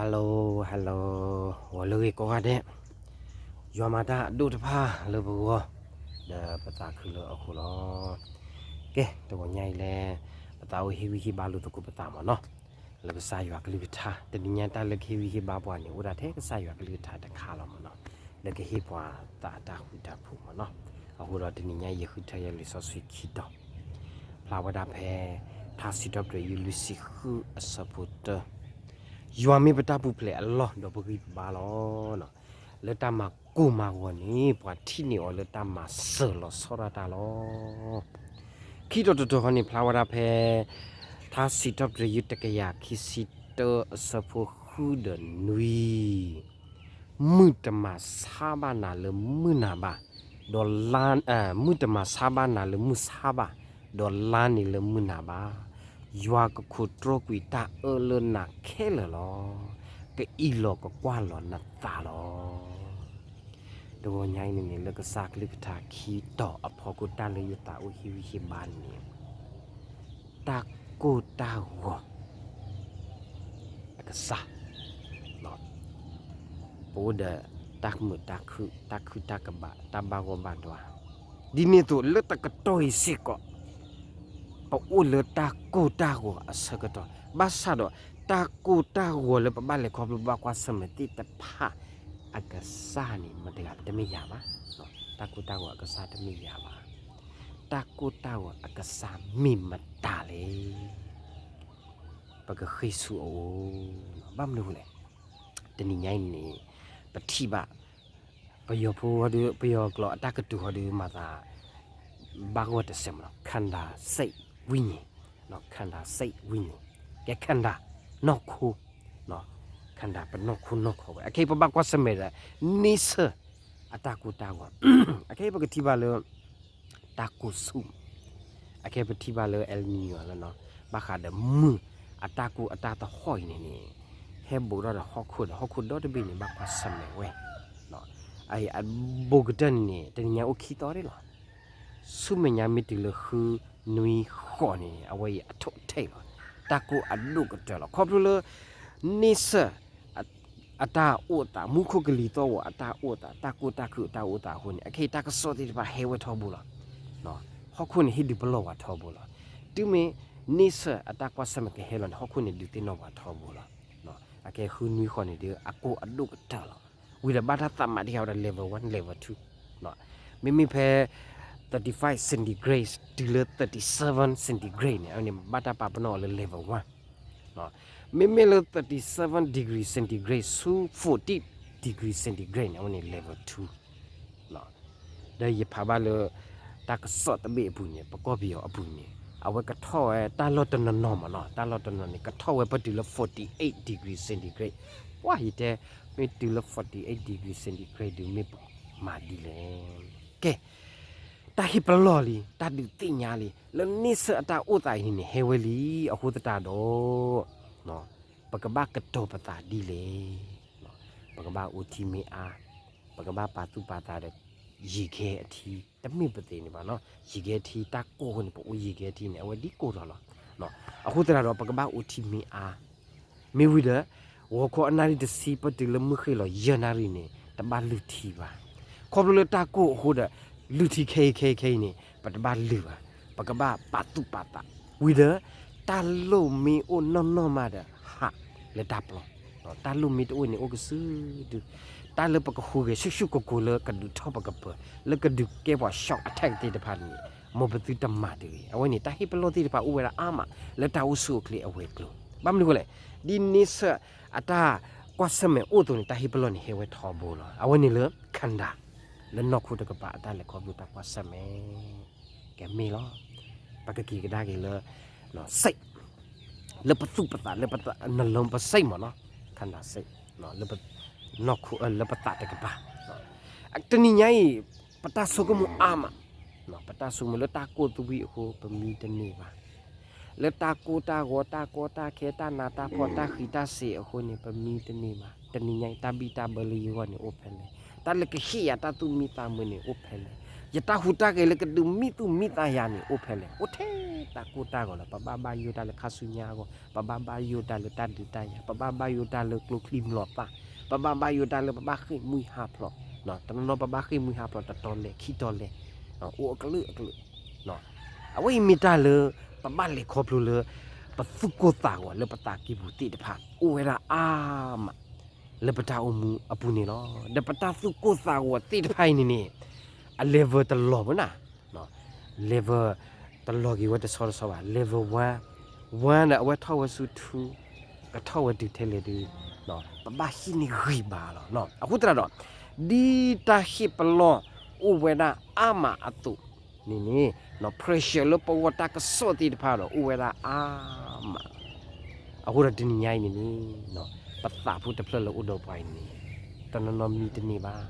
Hello hello, ဂီၤလၢအဂ့ၤကိးဂၤဒဲး, ယွၤမၤတၢ်အဒိၣ်တဖၣ်လၢပဂီၢ်, ဒီးပသးခုလၢအဃိလီၤ. ကဲ တဂီၤညါအံၤလဲၣ်, ပသးအိၣ်ဟ့ၣ်ဂံၢ်ဟ့ၣ်ဘါလိာ်သကိးပသးမ့ၢ်နီၤ, လၢကစၢ်ယွၤကလုၢ်ကထါ, တနံၤညါတၢ်လၢကဟ့ၣ်ဂံၢ်ဟ့ၣ်ဘါပှၤန့ၣ် အိၣ်ဒၣ်ထဲကစၢ်ယွၤကလုၢ်ကထါတခါလီၤမ့ၢ်နီၤ, လၢကဟ့ၣ်ပှၤသးအတၢ်ဃူတၢ်ဖိးမ့ၢ်နီၤ. အဃိဒီးတနံၤညါယဃုထၢယဲလံာ်စီဆှံခံတီၤ, ဖျါဝဲဒၣ်ဖဲ ထါစံးထီၣ်ပတြၢၤ ယူၢ်လွံၢ်ဆံဃုအဆၢဖိတၢ, ယွၤမ့ၢ်ပတၢ်ပူၤဖျဲးအလီၢ်ဒီးပဂံၢ်ပဘါလီၤ. လၢတၢ်မၤကိၢ်မၤဂီၤန့ၣ် ပှၤထံၣ်န့ၢ်အီၤလၢတၢ်မၤစၢၤလီၤဆီဒၣ်တၢ်လီၤ. ခံတီၤတတီၤဃီန့ၣ် ဖျါဝဲဒၣ်ဖဲ ထါစံးထီၣ်ပတြၢၤ ယူၢ်တကယၤခံဆံတၢအဆၢဖိဃုဒီးနွံ, မုၢ်တမၤဆါဘၣ်နၤလၢမုၢ်နၤဘၣ်, ဒီးလါ, မုၢ်တမၤဆါဘၣ်နၤလၢမုၢ်ဆါဘၣ်, ဒီးလါန့ၣ်လၢမုၢ်နၤဘၣ်, ယွၤကခိးတြီကွံာ်တၢ်အၢလၢနၤခဲလၢာ်လီၤ. ကအံးလီၤကကွၢ်လီၤနသးလီၤ. တဂီၤညါအံၤန့ၣ်န့ၣ် လၢကစၢ်ကလုၢ်ကထါခံတီၤအဖီခိၣ် တၢ်လၢယသးအိၣ်ဟ့ၣ်ဂံၢ်ဟ့ၣ်ဘါန့ၣ် တၢ်ကိၢ်တၢ်ဂီၤအကစၢ်, ပအိၣ်ဒီးတၢ်မုာ်တၢ်ခုၣ် တၢ်ခုၣ်တၢ်ကဘၣ် တၢ်ဘၣ်ဂီၢ်ဘၣ်ဒွါ, ဒ်န့ၣ်အသိးလၢတကတီၢ်အံၤစ့ၢ်ကီး ပအိၣ်လၢတၢ်ကိၢ်တၢ်ဂီၤအဆၢကတီၢ်, ဘၣ်ဆၣ်ဒီးတၢ်ကိၢ်တၢ်ဂီၤလၢပဘၣ်လဲၤခီဖျိဘၣ်ကွၢ်ဆၢၣ်မဲာ်သ့ၣ်တဖၣ်အကစၢ်န့ၣ် မတၤတဂၤလဲၣ် တမ့ၢ်ယၤဘၣ်. တၢ်ကိၢ်တၢ်ဂီၤအကစၢ်တမ့ၢ်ယၤဘၣ်. တၢ်ကိၢ်တၢ်ဂီၤအကစၢ်မ့ၢ်မတၤလဲၣ်. ပကဃ့ၢ်ဆူအအိၣ်, ဘၣ်မနုၤအဃိလဲၣ်, တနံၤညါအံၤန့ၣ် ပထံၣ်ဘၣ် ပယီၤဖိဒီး ပယီၤကျိာ်အတၢ်ကတိၤဟီဒီး မၤသး ဘၣ်ဂီၢ်တစဲးမးလီၤ, ခန္ဓာစိတ်ဝိညာဉ်, ခန္ဓာစိတ်ဝိညာဉ်, ကဲ ခန္ဓာ နီၢ်ခိ, ခန္ဓာ ပနီၢ်ခိနီၢ်ခီဝဲ, အခဲအံၤပဘၣ်ကွၢ်ဆၢၣ်မဲာ်ဒီး nature အတၢ်ကိၢ်တၢ်ဂီၤ, အခဲအံၤပကထံၣ်ဘၣ်လၢ တၢ်ကိၢ်ဆူၣ်, အခဲအံၤပထံၣ်ဘၣ်လၢ El Niño လၢနီၤ, ဘၣ်ဃးဒီးမုၢ်အတၢ်ကိၢ်အတၢ်သဟီၣ်အံၤန့ၣ်န့ၣ် ဟဲဘူးထီၣ်ဒီးဟီၣ်ခိၣ်ဒီး ဟီၣ်ခိၣ်ဒီတဘ့ၣ်န့ၣ် ဘၣ်ကွၢ်ဆၢၣ်မဲာ်ဝဲ, အဘူးကတၢၢ်န့ၣ်န့ၣ် တနံၤညါအိၣ်ခံသီဒၣ်လီၤ. ဆူမဲာ်ညါမ့ၢ်တုၤလၢဃုနွံဃိးန့ၣ် အဝဲအံၤအထိၣ်အထဲးလီၤ, တၢ်ကိၢ်အဒိၣ်ကတၢၢ်လီၤ. ခီဖျိလၢ nature အတၢ်အိၣ်သး မူခိၣ်ကလံၤသီၣ်ဂီၤအတၢ်အိၣ်သး တၢ်ကိၢ်တၢ်ခုၣ်အတၢ်အိၣ်သးအဃိန့ၣ် အခဲအံၤတၢ်ကစီၣ်သ့ၣ်တဖၣ်ဟဲဝဲထီဘိလီၤ. ဟီၣ်ခိၣ်န့ၣ်ဟ့ၣ်ဒုးပလီၢ်ဝဲထီဘိလီၤ. တုၤမ့ၢ် nature အတၢ်ကွၢ်ဆၢၣ်မဲာ်ကဟဲလီၤန့ၣ် ဟီၣ်ခိၣ်န့ၣ်ဒုးသ့ၣ်နီၣ်ဝဲထီဘိလီၤ. အခဲဃုနွံဃိးန့ၣ်ဒီး အကိၢ်အဒိၣ်ကတၢၢ်လီၤ. ဝံၤဒီးဘၣ်တၢ်သးမးတယါဝဲဒီး level one, level two, မ့မ့ၢ်ဖဲ thirty-five centigrade တုၤလၢ thirty-seven centigrade န့ၣ် အဝဲန့ၣ် ဘၣ်တၢ်ပာ်ပနီၣ်အီၤလၢ level one, မ့မ့ၢ်လၢ thirty-seven degree centigrade ဆူ forty degree centigrade န့ၣ် အဝဲန့ၣ် level two. ဒီးယဖးဘၣ်လၢ တၢ်ကစီၣ်တဘ့ၣ်အပူၤန့ၣ် ပကီၢ်ပယီၤအပူၤန့ၣ် အဝဲကထီၣ်ဝဲတၢ်လီၢ်တနီၤနီၤမးနီၤ, တၢ်လီၢ်တနီၤန့ၣ် ကထီၣ်ဝဲပတုၤလၢ forty-eight degree centigrade. ပှၤယတဲ မ့ၢ်တုၤလၢ forty-eight degree centigrade ဒုးမ့ၢ်မၤဒ်လဲၣ်. ကဲ, တၢ်ဟ့ၣ်ပလီၢ်လံ, တၢ်ဒုးသ့ၣ်ညါလံ, လၢ nature အတၢ်အိၣ်သးအံၤန့ၣ် ဟဲဝဲလံ, အဃိသတးဒီး ပကဘၣ်ကတီၤပသးဒ်လဲၣ်. ပကဘၣ်အိၣ်ထံမ့ၢ်အါ, ပကဘၣ်ပာ်သူၣ်ပာ်သးဒီး ယံၤကဲအထံ, တမ့ၢ်ပသ့ၣ်န့ၣ်ဘၣ်နီၤ, ယံၤကဲထံ တၢ်ကိၢ်အဃိန့ၣ် ပအိၣ်ယံၤကဲထံန့ၣ် အဝဲဒ်ကိၢ်ထီၣ်လီၤ. အဃိသတးဒီး ပကဘၣ်အိၣ်ထံမ့ၢ်အါ, မ့ၢ်ဝံၤဒီး ဂီၤခီအနၣ်ရံၣ်တဆံ ပတုၤလၢမုၢ်ဃ့ၢ်လီၤယဲၢ်နၣ်ရံၣ်န့ၣ် တဘၣ်လုၢ်ထံဘၣ်. ခီဖျိလၢတၢ်ကိၢ်အဃိဒီး လုၢ်ထံခဲအံၤခဲအံၤခဲအံၤန့ၣ် ပတဘၣ်လုၢ်ဘၣ်, ပကဘၣ်ပာ်သူၣ်ပာ်သး, ဝံၤဒီး တၢ်လိၣ်မ့ၢ်အိၣ်နီၢ်နီၢ်မးဒီး ဟးလၢတၢ်ပျီ, တၢ်လိၣ်မ့ၢ်တအိၣ်န့ၣ် အိၣ်ကစုဒု, တၢ်လၢပကဟူးဂဲၤဆူၣ်ဆူၣ်ကိၢ်ကိၢ်လၢကဒုးထီၣ်ပကပၢၤ လၢကဒုးကဲပှၤ shock attack သ့ၣ်တဖၣ်န့ၣ် မ်ပသုတမၤတဂ့ၤ. အဝဲန့ၣ် တၢ်ဟ့ၣ်ပလီၢ်သ့ၣ်တဖၣ်အိၣ်ဝဲဒၣ်အါမး လၢတၢ်အိၣ်ဆူၣ်အိၣ်ချ့အဝဲၤကျိၤ, ဘၣ်မနုၤအဃိလဲၣ်, ဒ် nature အတၢ်ကွၢ်ဆၢၣ်မဲာ်အိၣ်အသိးန့ၣ် တၢ်ဟ့ၣ်ပလီၢ်န့ၣ် ဟဲဝဲထီဘိလီၤ. အဝဲန့ၣ်လၢ ခန္ဓာ လၢနီၢ်ခိတကပၤအတၢ်လဲၤခီဖျိတၢ်ကွၢ်ဆၢၣ်မဲာ် ကဲမ့ၢ်လီၤ. ပကက့ၤကဒါက့ၤလၢ စိတ် လၢပသူၣ်ပသး လၢပသး နလၢပစိတ်မးနီၤ, ခန္ဓာစိတ် လၢပနီၢ်ခိ လၢပသးတကပၤ, တနံၤညါအံၤ ပတၢ်ဆိကမိၣ်အါမး, ပတၢ်ဆိကမိၣ်လၢတၢ်ကိၢ်သဝံၣ်အဃိ ပမံတန့ၢ်ဘၣ်. လၢတၢ်ကိၢ်တၢ်ဂီၤ တၢ်ကီတၢ်ခဲ တၢ်နးတၢ်ဖှီၣ် တၢ်ဃံးတၢ်စ့ၤအဃိန့ၣ် ပမံတန့ၢ်ဘၣ်. တနံၤညါအံၤ တၢ်ဘံၣ်တၢ်ဘၢလၢယဂီၢ်န့ၣ် အိၣ်ဖဲလဲၣ်. တၢ်လၢကဟ့ၣ်ယၤတၢ်သူၣ်မံသးမုာ်န့ၣ် အိၣ်ဖဲလဲၣ်. ယတၢ်ဟူးတၢ်ဂဲၤလၢကဒုးမံသူၣ်မံသးယၤန့ၣ် အိၣ်ဖဲလဲၣ်, အိၣ်ထဲတၢ်ကိၢ်တၢ်ဂီၤလီၤ. ပဘၣ်ဘၣ်ယိၣ်တၢ်လၢခါဆူညါအဂီၢ်, ပဘၣ်ဘၣ်ယိၣ်တၢ်လၢတၢ်ဒုးတၢ်ယၤ, ပဘၣ်ဘၣ်ယိၣ်တၢ်လၢကျိချံမျိာ်သၣ်, ပဘၣ်ဘၣ်ယိၣ်တၢ်လၢပဘၣ်ဃ့ၢ်မှံဟးဖျိး, တနီၤနီၤပဘၣ်ဃ့ၢ်မှံဟးဖျိးတတီၤလဲၣ်ခံတီၤလဲၣ်, အိၣ်အကလုာ်ကလုာ်. အဝဲအံၤမ့ၢ်တၢ်လၢ ပဘၣ်လဲၤခီဖျိလၢ ပသူၣ်ကိၢ်သးဂီၤလၢပသးကံၢ်ပူၤသ့ၣ်တဖၣ် အိၣ်ဝဲဒၣ်အါမး လၢပတၢ်အိၣ်မူအပူၤန့ၣ်လီၤ. ဒီးပတၢ်သူၣ်ကိၢ်သးဂီၤသ့ၣ်တဖၣ်အံၤန့ၣ်န့ၣ် အ level တလီၤဘၣ်နၤ, level တလီၤက့ၤဝဲတဆီတဆီဘၣ်, level one, one ဒီးအဝဲထီၣ်ဝဲဆူ two, ကထီၣ်ဝဲတုၤထဲလဲၣ်ဒုး ပဘၣ်ဟံးန့ၢ်ဂံၢ်ဘါလီၤ. အဃိသတးဒီး ဒ်တၢ်ဟ့ၣ်ပလီၢ်အိၣ်ဝဲဒၣ်အါမးအသိးန့ၣ်န့ၣ် pressure လၢပဂီၢ်တၢ်ကစီၣ်သ့ၣ်တဖၣ်ဒီး အိၣ်ဝဲဒၣ်အါမးလီၤ. အဃိဒီးတနံၤညါအံၤန့ၣ်န့ၣ် ပသးဖိတဖျၢၣ်လၢအိၣ်ဒီးပှၤအံၤန့ၣ် တနီၤနီၤမံတန့ၢ်ဘၣ်,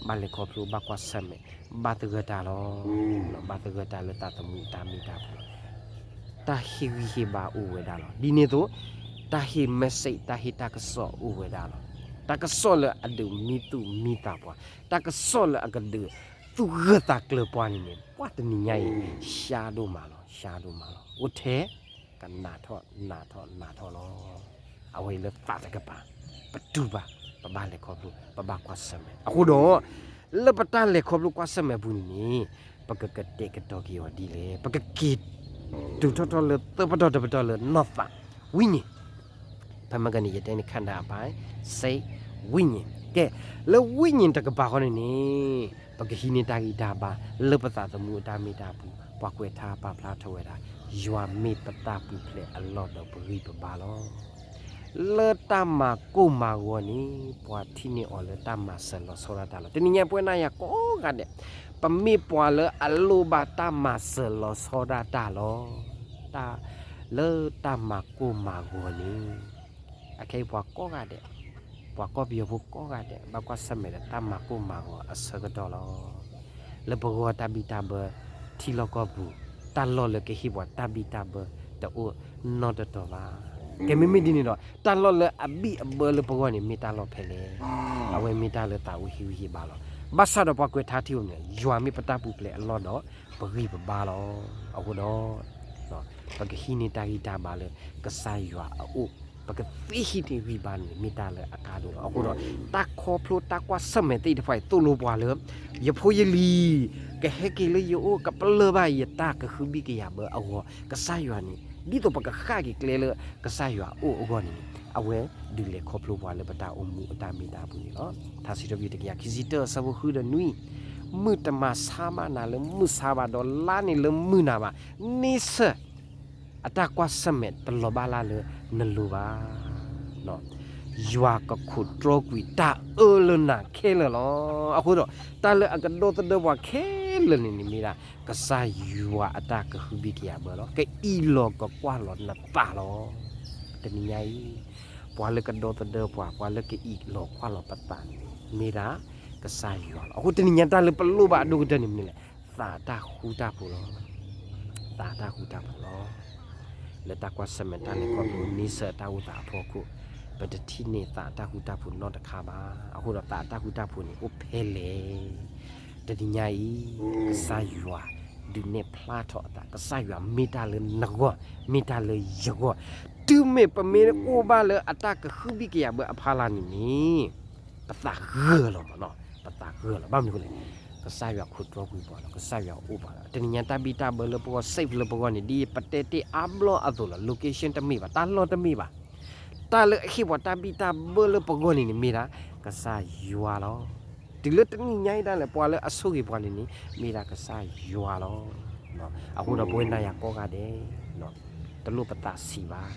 ဘၣ်လဲၤခီဖျိ ဘၣ်ကွၢ်ဆၢၣ်မဲာ်, ဘၣ်သဂၢၢ်တၢ်လီၤ. ဘၣ်သဂၢၢ်တၢ်လၢသးသမူတၢ်မ့ၢ်တၢ်ပူၤလီၤ. တၢ်ဟ့ၣ်ဂံၢ်ဟ့ၣ်ဘါအိၣ်ဝဲဒၣ်လီၤ. ဒ်န့ၣ်အသိး တၢ်ဟ့ၣ် message တၢ်ဟ့ၣ်တၢ်ကစီၣ်အိၣ်ဝဲဒၣ်လီၤ. တၢ်ကစီၣ်လၢအဒုးမံသူၣ်မံသးပှၤ, တၢ်ကစီၣ်လၢအကဒုးသူၣ်ဂၢၢ်သးကျၢၤပှၤန့ၣ်န့ၣ် ပှၤတနံၤညါအံၤ ရှါဒိၣ်မးလီၤ, ရှါဒိၣ်မးလီၤ. အိၣ်ထဲ ကနးထီၣ်နးထီၣ်နးထီၣ်လီၤ. အဝဲအံၤလၢသးတကပၤ ပတူၢ်ဘၣ်, ပဘၣ်လဲၤခီဖျိ ပဘၣ်ကွၢ်ဆၢၣ်မဲာ်. အဃိဒီး လၢပတၢ်လဲၤခီဖျိကွၢ်ဆၢၣ်မဲာ်အပူၤန့ၣ်န့ၣ် ပကကတဲာ်ကတီၤက့ၤအီၤဒ်လဲၣ်, ပကက့ၤတုၤထီၣ်ထီၣ်လၢသၢပတီၢ်တပတီၢ်လၢနီၢ်သး ဝိညာဉ်, ဖဲမ့ၢ်ကန့ၣ် ယတဲန့ၣ် ခန္ဓာအပိုင်း, စိတ်, ဝိညာဉ်. ကဲ, လၢဝိညာဉ်တကပၤဃီန့ၣ်န့ၣ် ပကဟံးန့ၢ်တၢ်ဂံၢ်တၢ်ဘါ လၢပသးသမူအတၢ်မ့ၢ်တၢ်ပူၤ, ပှၤကွဲးထါပာ်ဖျါထီၣ်ဝဲဒၣ် ယွၤမ့ၢ်ပတၢ်ပူၤဖျဲးအလီၢ်ဒီးပဂံၢ်ပဘါလီၤ. လၢတၢ်မၤကိၢ်မၤဂီၤန့ၣ် ပှၤထံၣ်န့ၢ်အီၤလၢတၢ်မၤစၢၤလီၤဆီဒၣ်တၢ်လီၤ. တနံၤညါပဝဲနၤယၤကိးဂၤဒဲး, ပမ့ၢ်ပှၤလၢအလိၣ်ဘၣ်တၢ်မၤစၢၤလီၤဆီဒၣ်တၢ်လီၤ. တၢ်, လၢတၢ်မၤကိၢ်မၤဂီၤန့ၣ် အခဲအံၤပှၤကိးဂၤဒဲး, ပှၤကီၢ်ပယီၤဖိကိးဂၤဒဲး ဘၣ်ကွၢ်ဆၢၣ်မဲာ်ဒီးတၢ်မၤကိၢ်မၤဂီၤအဆၢကတီၢ်လီၤ. လၢပဂီၢ်တၢ်ဘံၣ်တၢ်ဘၢ ထံလီၢ်ကီၢ်ပူၤ, တၢ်လီၢ်လၢကဟ့ၣ်ပှၤတၢ်ဘံၣ်တၢ်ဘၢတအိၣ်နီတတီၤဘၣ်. ကဲမ့မ့ၢ်ဒ်န့ၣ်ဒီး တၢ်လီၢ်လၢအဘံၣ်အဘၢလၢပဂီၢ်န့ၣ် မ့ၢ်တၢ်လီၢ်ဖဲလဲၣ်. အဝဲမ့ၢ်တၢ်လၢသးအိၣ်ဟ့ၣ်ဂံၢ်ဟ့ၣ်ဘါလီၤ. ဘၣ်ဆၣ်ဒီးပှၤကွဲးထါထံအိၣ်န့ၣ် ယွၤမ့ၢ်ပတၢ်ပူၤဖျဲးအလီၢ်ဒီး ပဂံၢ်ပဘါလီၤ. အဃိဒီး ပကဟံးန့ၢ်တၢ်ဂံၢ်တၢ်ဘါလၢကစၢ်ယွၤအအိၣ်, ပကသ့ဟံးန့ၢ်ဂံၢ်ဘါန့ၣ် မ့ၢ်တၢ်လၢအကါဒိၣ်လီၤ. အဃိဒီး တၢ်ခီဖျိတၢ်ကွၢ်ဆၢၣ်မဲာ်သ့ၣ်တဖၣ်အံၤ သိၣ်လိပှၤလၢ ယဖိယလံၤ ကဟဲက့ၤလၢယအိၣ် ကပလၢၢ်ဘၣ်ယတၢ်ကဟုဘံၣ်ကယာ်ဘၢအဂီၢ်, ကစၢ်ယွၤန့ၣ် ဒ်သိးပကဃၣ်က့ၤကျဲလၢကစၢ်ယွၤအအိၣ်အဂီၢ်န့ၣ် အဝဲဒုးလဲၤခီဖျိပှၤလၢပတၢ်အိၣ်မူအတၢ်မ့ၢ်တၢ်ပူၤန့ၣ်လီၤ. ထါစံးထီၣ်ပတြၢၤတကယၤခံဆံတၢ အဆၢဖိဃုဒီးနွံ, မုၢ်တမၤဆါဘၣ်နၤလၢမုၢ်ဆါဘၣ်, ဒီးလါန့ၣ်လၢမုၢ်နၤဘၣ်, န့ဆၢၣ် အတၢ်ကွၢ်ဆၢၣ်မဲာ်တလီၤဘၣ်လၢ်လၢနလိၤဘၣ်. ယွၤကခိးတြီကွံာ်တၢ်အၢလၢနၤခဲလၢာ်လီၤ. အဃိဒီး တၢ်လၢအကဒီသဒၢပှၤခဲလၢာ်န့ၣ်န့ၣ်မ့ၢ်ဒၣ် ကစၢ်ယွၤအတၢ်ကဟုဘံၣ်ကယာ်ဘၢလီၤ. ကအံးလီၤကကွၢ်လီၤနသးလီၤ. တနံၤညါအံၤ ပှၤလၢကဒီသဒၢပှၤ, ပှၤလၢကအံးလီၤကွၢ်လီၤပသးန့ၣ် မ့ၢ်ဒၣ်ကစၢ်ယွၤလီၤ. အဃိတနံၤညါတၢ်လၢပလိၣ်ဘၣ်အဒိၣ်ကတၢၢ်န့ၣ်မနုၤလဲၣ်, သးတၢ်ဃူတၢ်ဖိးလီၤ. သးတၢ်ဃူတၢ်ဖိးလီၤ. လၢတၢ်ကွၢ်ဆၢၣ်မဲာ်တၢ်လဲၤခီဖျိန့ဆၢၣ်အတၢ်အိၣ်သးအဖီခိၣ်, ပတထံၣ်န့ၢ်သးတၢ်ဃူတၢ်ဖိးနီတခါဘၣ်. အဃိဒီးသးတၢ်ဃူတၢ်ဖိးန့ၣ်အိၣ်ဖဲလဲၣ်. တနံၤညါအံၤ ကစၢ်ယွၤဒုးနဲၣ်ဖျါထီၣ်အသး, ကစၢ်ယွၤမ့ၢ်တၢ်လၢနဂီၢ်, မ့ၢ်တၢ်လၢယဂီၢ်, တုၤမ့ၢ်ပမ့ၢ်အိၣ်ဘၣ်လၢအတၢ်ကဟုဘံၣ်ကယာ်ဘၢအဖီလာ်န့ၣ်န့ၣ် ပသးဂၢၢ်လီၤမးနီၤ, ပသးဂၢၢ်လီၤ. ဘၣ်မနုၤအဃိလဲၣ်, ကစၢ်ယွၤခိးတြီကွံာ်ပှၤလီၤ, ကစၢ်ယွၤအိၣ်ပှၤလီၤ. တနံၤညါတၢ်ဘံၣ်တၢ်ဘၢလၢပဂီၢ် safe လၢပဂီၢ်န့ၣ် ဒ်ပတဲတ့ၢ်အါဘျီအသိးလီၤ. location တမ့ၢ်ဘၣ်, တၢ်လီၢ်တမ့ၢ်ဘၣ်, တၢ်လၢအဟ့ၣ်ပှၤတၢ်ဘံၣ်တၢ်ဘၢလၢပဂီၢ်န့ၣ်န့ၣ် မ့ၢ်ဒၣ်ကစၢ်ယွၤလီၤ. တုၤလၢတနံၤညါအံၤဒၣ်လဲာ် ပှၤလၢအဆိၣ်ဂ့ၤပှၤန့ၣ်န့ၣ် မ့ၢ်ဒၣ်ကစၢ်ယွၤလီၤ. အဃိဒီးပဝဲနၤယၤကိးဂၤဒဲး တလိၣ်ပသးဆံးဘၣ်.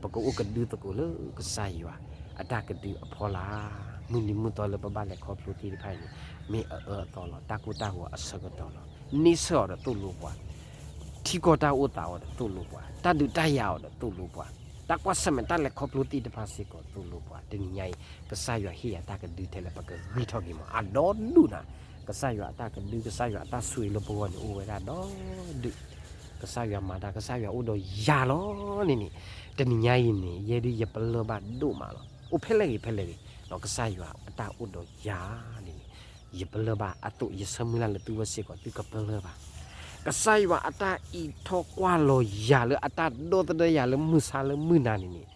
ပကအိၣ်ကဒုသကိးလၢကစၢ်ယွၤအတၢ်ကဒုအဖီလာ်, မုၢ်နံၤမုၢ်သီလၢပဘၣ်လဲၤခီဖျိသ့ၣ်တဖၣ်အံၤန့ၣ် မ့ၢ်အအၢအသီလီၤ. တၢ်ကိၢ်တၢ်ဂီၤအဆၢကတီၢ်လီၤ. န့ဆၢၣ်အီၤဒီးသိၣ်လိပှၤ, ထံကီၢ်တၢ်အိၣ်သးအီၤဒီးသိၣ်လိပှၤ, တၢ်ဒုးတၢ်ယၤအီၤဒီးသိၣ်လိပှၤ, တၢ်ကွၢ်ဆၢၣ်မဲာ်တၢ်လဲၤခီဖျိသ့ၣ်တဖၣ်စ့ၢ်ကီးသိၣ်လိပှၤ. တနံၤညါအံၤ ကစၢ်ယွၤဟ့ၣ်ယၤတၢ်ကဒုထဲလဲၣ် ပကဂံၢ်ထီၣ်က့ၤမး အဒီဒူၣ်နၤ. ကစၢ်ယွၤအတၢ်ကဒု ကစၢ်ယွၤအတၢ်ဆိၣ်ဂ့ၤလၢပဂီၢ်န့ၣ်အိၣ်ဝဲဒၣ်ဒီဒူၣ်. ကစၢ်ယွၤမၤတၢ်, ကစၢ်ယွၤအိၣ်ဒီးယၤလီၤန့ၣ်န့ၣ်, တနံၤညါအံၤန့ၣ် ယဲဒၣ်ယပလၢၢ်ဘၣ်ဒိၣ်မးလီၤ. အိၣ်ဖဲလဲၣ်ဂ့ၤဖဲလဲၣ်ဂ့ၤ, ကစၢ်ယွၤအတၢ်အိၣ်ဒီးယၤန့ၣ်န့ၣ် ယပလၢၢ်ဘၣ်အသိး ယဆၢမုၢ်လၢ်လၢသုဝဲစ့ၢ်ကီး သုကပလၢၢ်ဘၣ်. ကစၢ်ယွၤအတၢ်အံးထီၣ်ကွၢ်လီၤယၤလၢအတၢ်ဒီသဒၢယၤလၢမုၢ်ဆါလၢမုၢ်နၤန့ၣ်န့ၣ်,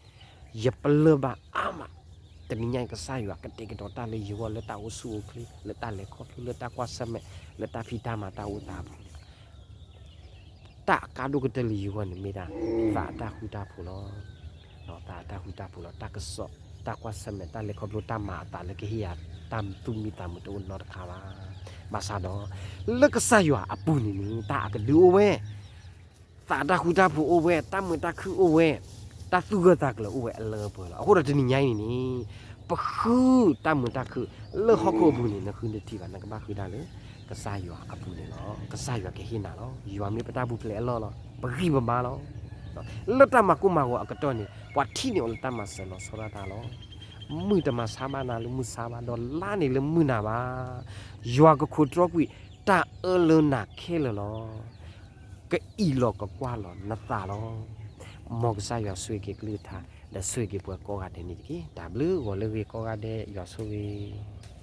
ယပလၢၢ်ဘၣ်အါမး. တနံၤညါအံၤ ကစၢ်ယွၤကတဲာ်ကတီၤတၢ်လၢယဂီၢ် လၢတၢ်အိၣ်ဆူၣ်အိၣ်ချ့, လၢတၢ်လဲၤခီဖျိ, လၢတၢ်ကွၢ်ဆၢၣ်မဲာ်, လၢတၢ်ဖံးတၢ်မၤတၢ်အိၣ်သးအပူၤန့ၣ် တၢ်အကါဒိၣ်ကတၢၢ်လၢယဂီၢ်န့ၣ်မ့ၢ်ဒၣ် သးအတၢ်ဃူတၢ်ဖိးလီၤ. သးအတၢ်ဃူတၢ်ဖိးလီၤ. တၢ်ကစီၣ်, တၢ်ကွၢ်ဆၢၣ်မဲာ်, တၢ်လဲၤခီဖျိ, တၢ်မၤအသးလၢကဟ့ၣ်ယၤ တၢ်သူၣ်မံသးမုာ်တအိၣ်နီတခါဘၣ်. ဘၣ်ဆၣ်ဒီး လၢကစၢ်ယွၤအပူၤန့ၣ်န့ၣ် တၢ်အကဒုအိၣ်ဝဲ, သးအတၢ်ဃူတၢ်ဖိးအိၣ်ဝဲ, တၢ်မုာ်တၢ်ခုၣ်အိၣ်ဝဲ, တၢ်သူၣ်ဂၢၢ်သးကျၢၤအိၣ်ဝဲအလၢအပှဲၤလီၤ. အဃိဒီးတနံၤညါအံၤန့ၣ်န့ၣ် ပဃုတၢ်မုာ်တၢ်ခုၣ်လၢဟီၣ်ခိၣ်အပူၤန့ၣ် နဃုနထံၣ်ဘၣ် နကဘၣ်ဃုဒၣ်လၢ ကစၢ်ယွၤအပူၤန့ၣ်လီၤ. ကစၢ်ယွၤကဟ့ၣ်နၤလီၤ. ယွၤမ့ၢ်ပတၢ်ပူၤဖျဲးအလီၢ်လီၤ. ပဂံၢ်ပဘါလီၤ. လၢတၢ်မၤကိၢ်မၤဂီၤအကတီၢ်န့ၣ် ပှၤထံၣ်န့ၢ်အီၤလၢတၢ်မၤစၢၤလီၤဆီဒၣ်တၢ်လီၤ. မုၢ်တမၤဆါဘၣ်နၤလၢမုၢ်ဆါဘၣ်, ဒီးလါန့ၣ်လၢမုၢ်နၤဘၣ်. ယွၤကခိးတြီကွံာ်တၢ်အၢလၢနၤခဲလၢာ်လီၤ. ကအံးလီၤကကွၢ်လီၤနသးလီၤ. မ်ကစၢ်ယွၤဆိၣ်ဂ့ၤက့ၤကလုၢ်ကထါ ဒီးဆိၣ်ဂ့ၤက့ၤပှၤကိးဂၤဒဲးန့ၣ်တက့ၢ်. တၢ်ဘျုးဂီၤလၢဂ့ၤကိးဂၤဒဲး ယွၤဆိၣ်ဂ့ၤ